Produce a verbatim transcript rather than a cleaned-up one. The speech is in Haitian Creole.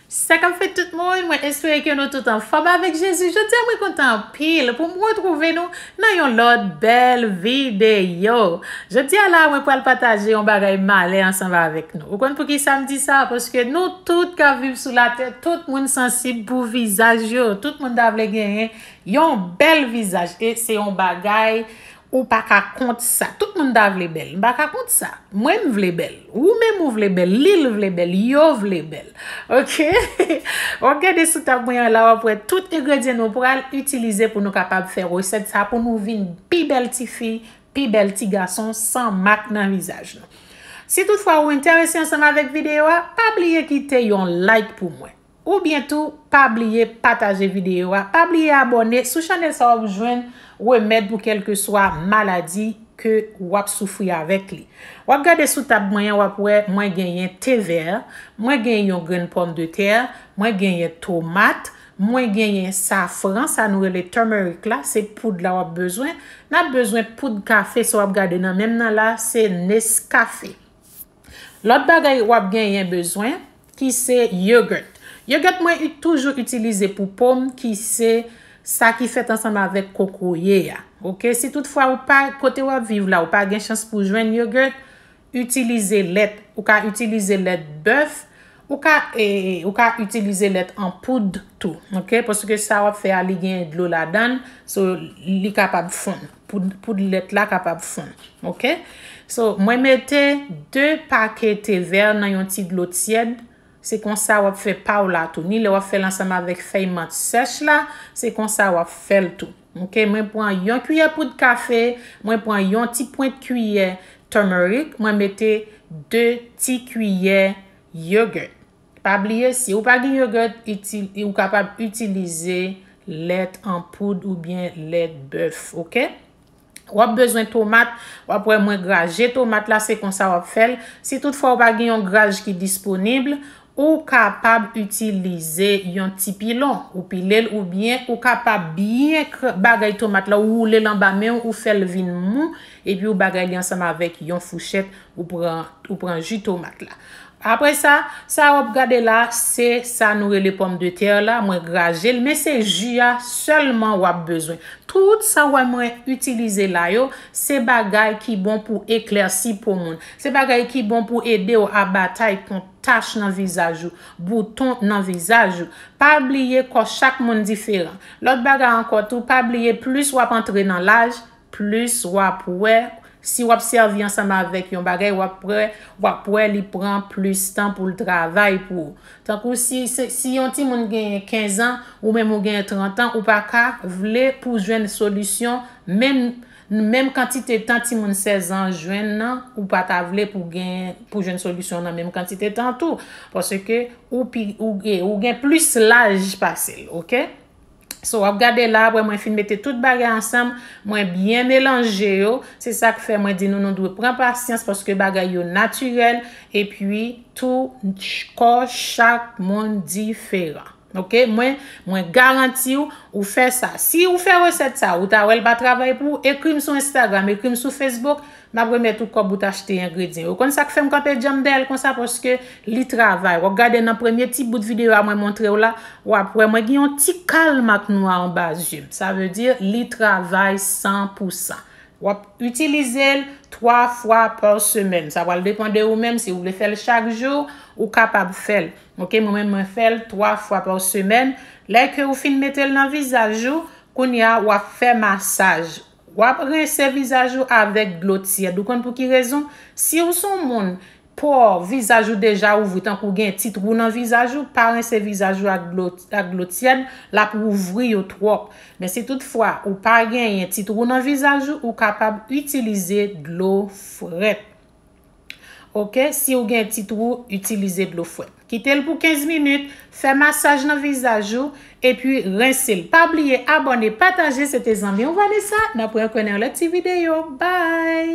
Sa k ap fèt tout moun, mwen espere ke nou tout anfòm avèk Jezi. Jodi a mwen kontan anpil pou m retwouve nou nan yon lòt bèl videyo. Jodi a la mwen pral pataje yon bagay malè ansanm avèk nou. Ou konn poukisa m di sa? Paske nou tout k ap viv sou latè, tout moun sansib pou vizaj yo. Tout moun ta vle genyen yon bèl vizaj. E se yon bagay ou pa ka kont sa. Tout moun ta vle bèl. M pa ka kont sa. Mwen m vle bèl. Ou menm ou vle bèl. Li l vle bèl. Yo vle bèl. Oke? W ap gade sou tab mwen an la, w ap wè tout engredyan nou pral itilize pou nou kapab fè resèt sa, pou nou vin pi bèl tifi, pi bèl ti gason, san mak nan vizaj nou. Si toutfwa ou enterese ansanm avèk videyo a, pa bliye kite yon like pou mwen. Oubyen tou, pa bliye pataje videyo a, pa bliye abòne sou chanèl sa w ap jwenn remèd pou kèlkeswa maladi ke w ap soufri avèk li. W ap gade sou tab mwen an, w ap wè mwen genyen te vè, mwen genyen yon grenn pòmdetè, mwen genyen tomat, mwen genyen safran, sa nou rele turmeric la, se poud la w ap bezwen. N ap bezwen poud kafe, sa w ap gade nan men m nan la, se Nescafe. Lòt bagay w ap genyen bezwen, ki se yogurt. Yogurt mwen u- toujou itilize pou po m, ki se sa ki fèt ansanm avèk kokoye a. Oke, si toutfwa ou pa, kote w ap viv la, ou pa gen chans pou jwenn yogurt, itilize lèt. Ou ka itilize lèt bèf, ou ka, e, ou ka itilize lèt an poud tou. Oke, paske sa w ap fè a, li gen dlo ladan l, so li kapab fonn. Poud, poud lèt la kapab fonn. Oke? So, mwen mete de pake te vè nan yon ti dlo tyèd. Se konsa w ap fè pa w la tou. Ni lè w ap fè l ansanm avèk fèy mant sèch la, se konsa w ap fè l tou. Oke? Mwen pran yon kiyè poud kafe, mwen pran yon ti pwent kiyè turmeric, mwen mete de ti kiyè yogurt. Pa bliye, si ou pa gen yogurt, itil- ou kapab itilize lèt an poud oubyen lèt bèf, oke? W ap bezwen tomat, w ap wè mwen graje tomat la, se konsa w ap fè l. Si toutfwa ou pa gen yon graj ki disponib, ou kapab itilize yon ti pilon, ou pile l oubyen ou kapab byen kr- bagay tomat la, ou woule l anba men w, ou fè l vin mou, epi ou bagay li ansanm avèk yon fouchèt, ou pran, ou pran ji tomat la. Apre sa, sa w ap gade la, se sa nou rele pòmdetè la, mwen graje l, men se ji a sèlman w ap bezwen. Tout sa w wè mwen itilize la yo, se bagay ki bon pou eklèsi po moun. Se bagay ki bon pou ede w a batay kont tach nan vizaj ou, bouton nan vizaj ou. Pa bliye kò chak moun diferan. Lòt bagay ankò tou, pa bliye plis w ap antre nan laj, plis w ap wè, si w ap sèvi ansanm avèk yon bagay, w ap wè, w ap wè li pran plis tan pou l travay pou ou. Tankou si, se- si yon timoun genyen kenz an, ou menm ou genyen trant an, ou pa ka vle pou jwenn solisyon, menm, menm kantite tan timoun sèz an jwenn nan, ou pa ta vle pou gen, pou jwenn solisyon nan menm kantite tan tou. Paske ou pi, ou, e, ou gen plis laj pase l, oke? So, w ap gade la, apre mwen fin mete tout bagay ansanm, mwen byen melanje yo. Se sa k fè mwen di nou, nou dwe pran pasyans paske bagay yo natirèl, epi tou, ch- kò chak moun diferan. Oke? Mwen, mwen garanti w, ou fè sa. Si ou fè resèt sa, ou ta wè l pa travay pou ou, ekri m sou Instagram, ekri m sou Facebook, m ap remèt ou kòb ou t achte engredyan yo. Ou konn sa k fè m kanpe djanm dèyè l konsa? Paske li travay. W ap gade nan premye ti bout videyo a mwen montre w la, w ap wè mwen gen yon ti kal mak nwa anba zye m. Sa vle di li travay san pou san. W ap itilize l twa fwa pa semèn. Sa pral depann de ou menm. Si ou vle fè l chak jou, ou kapab fè l. Oke, mwen menm, mwen fè l twa fwa pa semèn. Lè ke ou fin mete l nan vizaj ou, kounye a, w ap fè masaj. W ap rense vizaj ou avèk dlo tyèd. Ou konn pou ki rezon? Si w se yon moun, po vizaj ou deja ouvri, tankou gen ti twou nan vizaj ou, pa rense vizaj ou ak dlo, ak dlo tyèd, l ap ouvri yo twòp. Men si toutfwa ou pa genyen ti twou nan vizaj ou, ou kapab itilize dlo frèt. Oke, si w gen ti twou, itilize dlo frèt. Kite l pou kenz minit, fè masaj nan vizaj ou, epi rense l. Pa bliye abòne, pataje, se te zanmi w Vanessa, n ap wè ankò nan yon lòt ti videyo. Bye!